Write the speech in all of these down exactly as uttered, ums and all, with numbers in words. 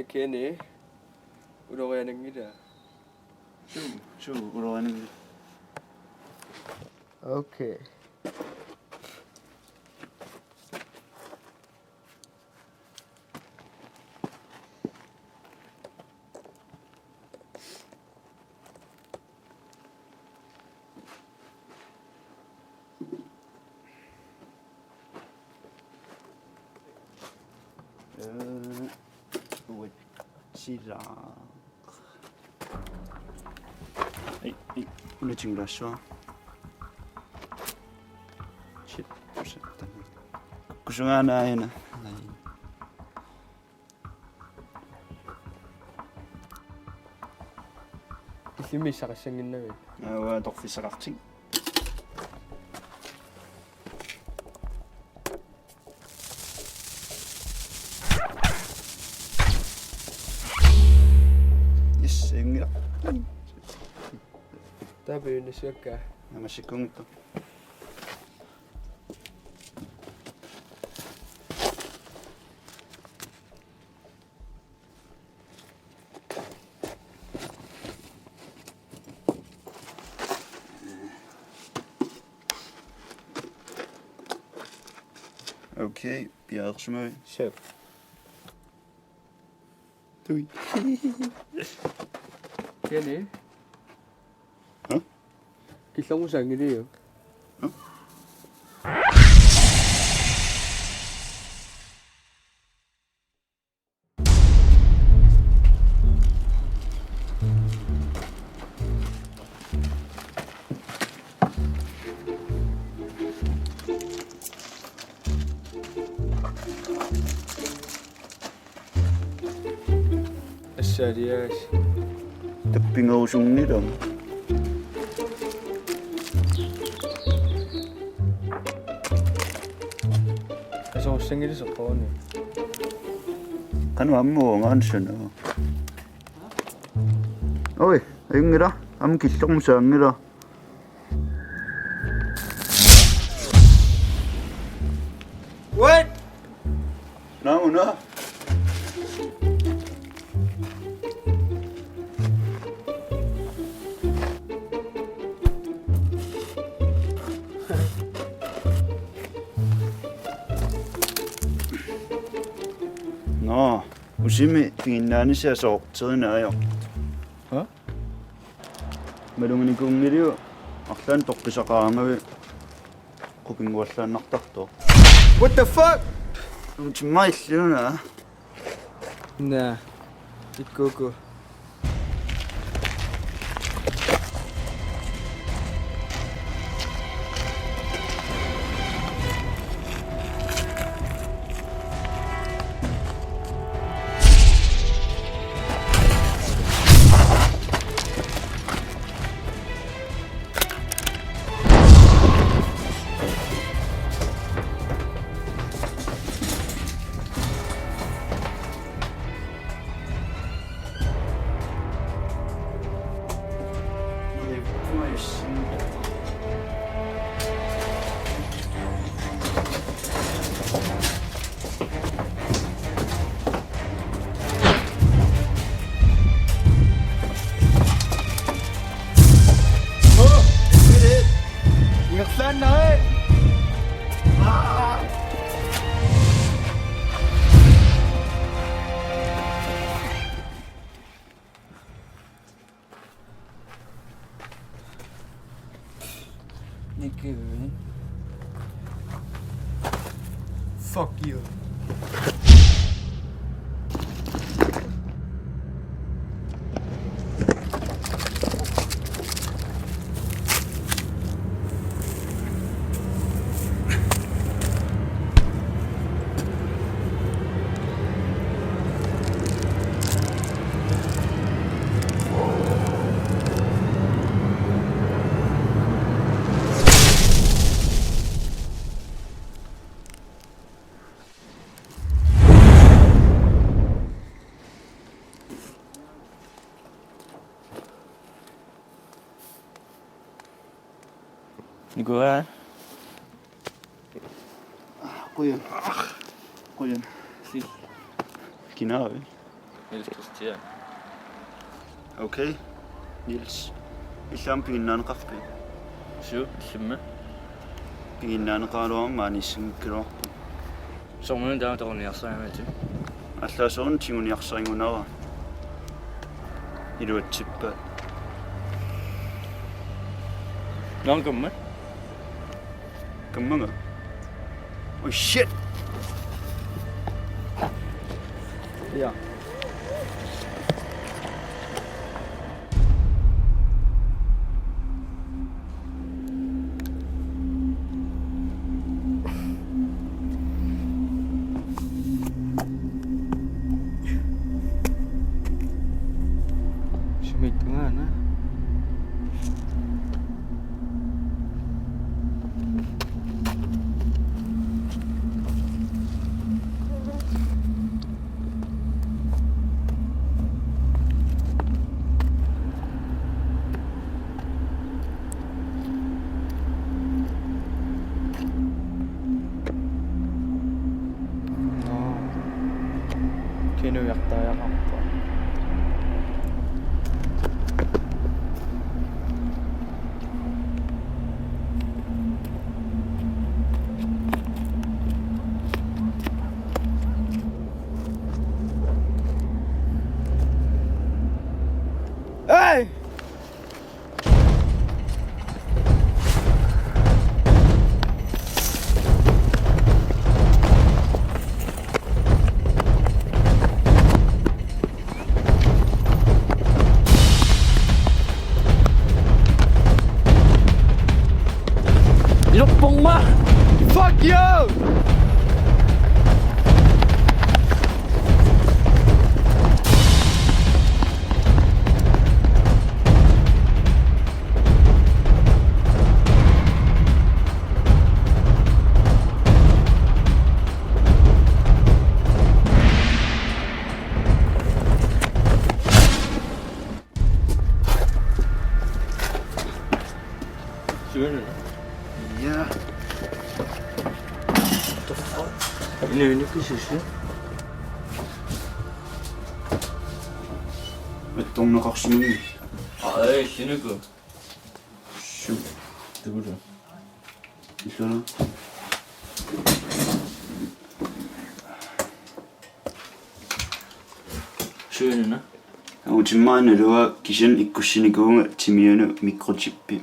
Kenny, uloriananngilaq. Suu, suu, uloriananngilaq. Okay. Øh, uatsila. Ei, ei, una tingulaassuara. Shit, shit, tani. Kusungaana aina. Ai. Illimmi issaqassannginnavit? Aua, torfissaqartik. Yes, inga. Tapiunnissuakka. Namassikkuunngitsoq. Okay, piareersimavit? Chef. Tui. Kenny. Hæ? Killormusaanngiliuk? Hæ? Assiliaas. Tappingarusunngilanga. Asorussanngilasoq qawani. Qanoq ammut uungaanissuna. Oi, ajunngilaq. Aamma killormusaanngilaq. What? Naamuna. Nå, usimi piginnaanissaq asoorterinnaajoq. Hæ? Maluginikuunngiliuk arlaannik toqqissaqarangavit qupinnguallaannartartoq. What the fuck? Utimmailliuna. Naa. Ikkuuku. Nicky, fuck you. Nikolaj. Qujan. Qujan. Sil. Kinaavi. Niels Christian. Okay. Niels. Illit aamma piginnaaneqarpit? Suu, illimmi? Piginnaaneqaraluarama anissinngikkaluarpoq. Soorunami taama tiguniarsarigaangakkit. Allaaserunik tiguniarsarigunarpara. Iluatsippaat. Naamik kamma? Kammaga? Oh shit! Ja. Sumit tungaanut. Nå. Kinujartariaqarpoq. Hey! Iluppungma! Fuck you! Suu. Ja. The fuck? Inu, inu, kisiisi. Attorneqarsimagami. Ai, sinuku. Suu. Tagulu. Illuna. Suununa. Utimmaannaluaq kisianni ikkussinikuuvunga timianut mikrochippi.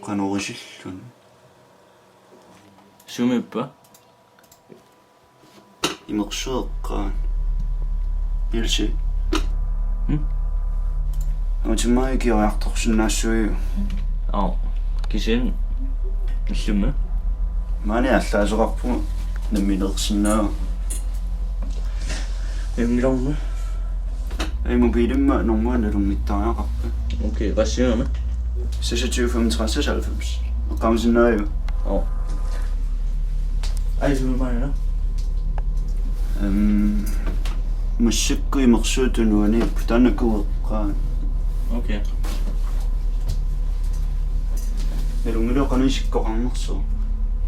Qanoq isilluni. Sumiippa? Imersueqqaat. Ilsi. Hmm? Utimmaannaluaq ikioriartorsinnaassuuiuk? Aa, kisianni illimmi? Maani allaasoqarpunga nammineersinnaavunga. Immilermi? Ei, mobilimma normaalina nalunngitsuaraqarpa. Okay, qassiugami? Seksogtyve femogtres seksoghalvfems. Eqqaamasinnaavigit? Aa. Ai, sumimmaanna? Ehm, massakkut imersuut tunuani putaannakkut eqqaa. Okay. Nalunngilarput qanoq isikkoqarnersoq.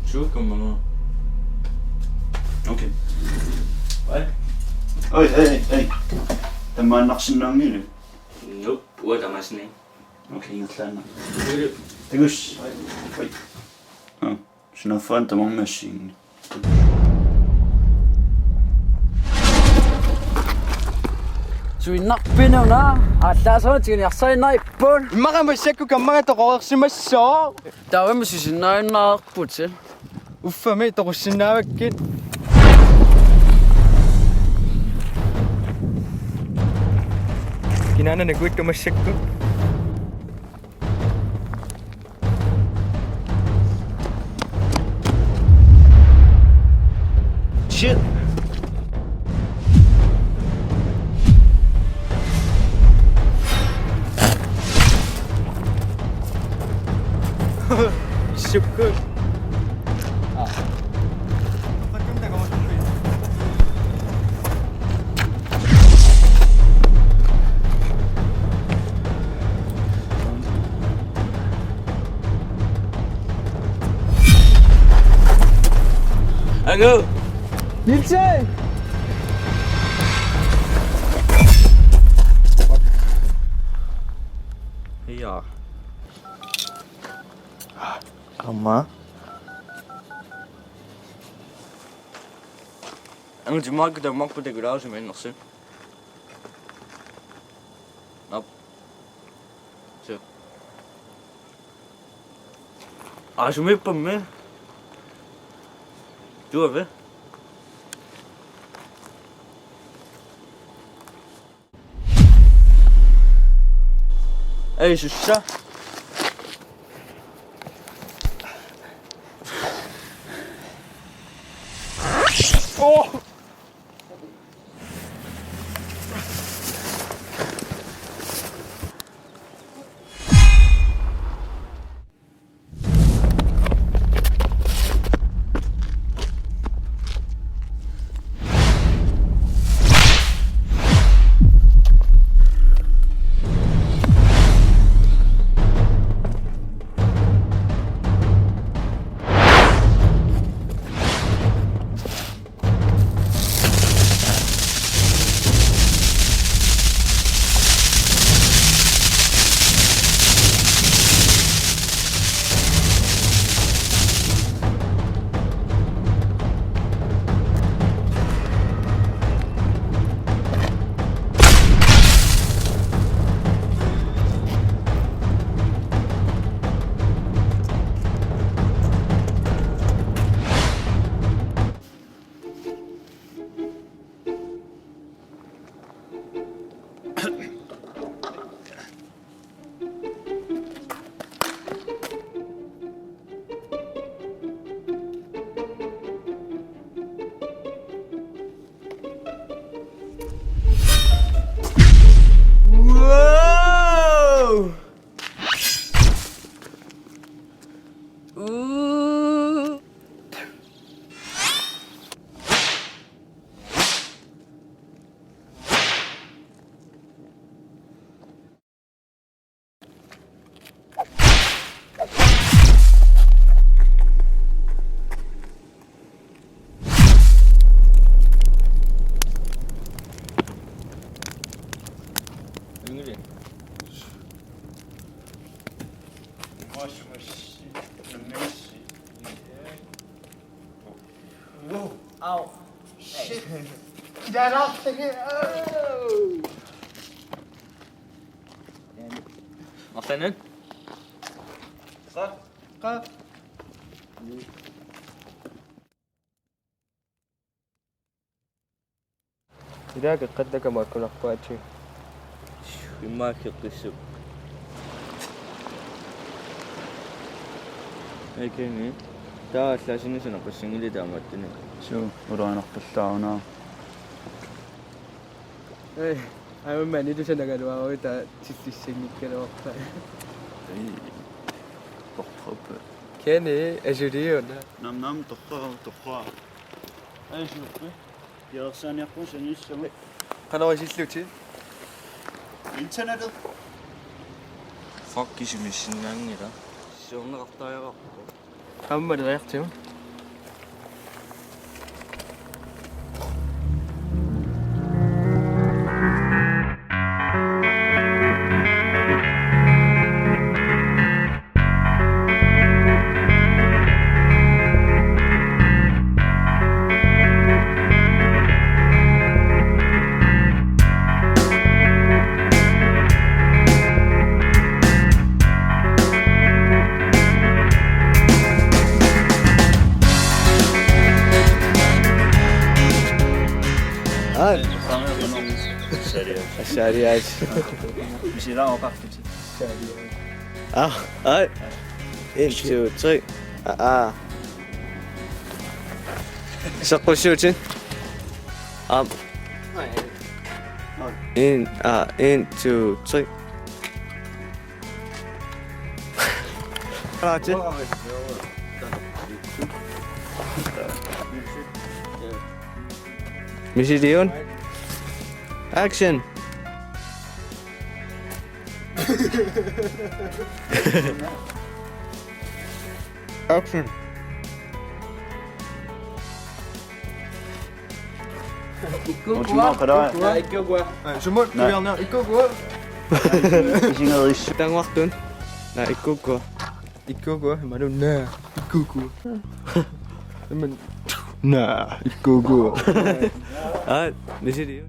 Suu, kammaga. Okay. Ai. Oi, ei, ei, ei. Tamaannarsinnaanngilaq? Nope, uanga tamaassinnaanngilara. Okay, ingerlaannaq. Ui. Takuss. Oi. Aa, sunaaffa tamarmi assigiinngilaq. Suinnarpinuna, allaaserunik tiguniarsarinnarippugut. Immaqa massakkut kammaga toqoreersimassooq. Taavami susinnaajunnaarputit. Uffami toqussinnaavakkit. Kinaana nakuittu massakkut. Shit. Sukkut. Angu. Nielsi! Ja. Aamma. Anguti maakku tamakku takulaarusumik annersi. Nap. Suu. Aa, sumiippammi. Tuavi. Ei, sussa. Oh! Wow! Ooh. Yngling. Washing machine. Machine. Wow. Au. Shit. Get off the here. Oh. Arslan. Qa. Qa. Ilaa eqqattakkama akkunarpaatsi. Immaqa eqqissuk. Ekeni. Taava allaasinnut sanaqqussanngilaq taamaattunik. Suu, ulaanarpallaaruna. Ei, aamma nitussanagaluaruit taava tillissanngikkaluarpaa. Ei. Torrappa. Keni, asuliuna. Nam nam torra, torra. Ei, suu. Piareersaaniarpugut sanissama. Qanoq isillutit? Internettet. Fuck, kisimiissinnaanngilaq. Siorneqartariaqarpoq. Aamma iliartigu. Aa. Seriøst. Seriøst. Hvis I laver godt, det er seriøst. Ah, ej. En, to, tre. Ah, ah. Seqqussuutit. Aap. En, ah, en, to, tre. Klar til. Misiliun. Action. Action. Utsimaaqalaa. Naa, ikkukua. Aa, sumut, naa, gouverneur, ikkukua. Isigerissu. Tannguartun. Naa, ikkukua. Ikkukua, imaluunniit naa, ikkukua. Amen. Naa, ikkukua. Aa, misiliu.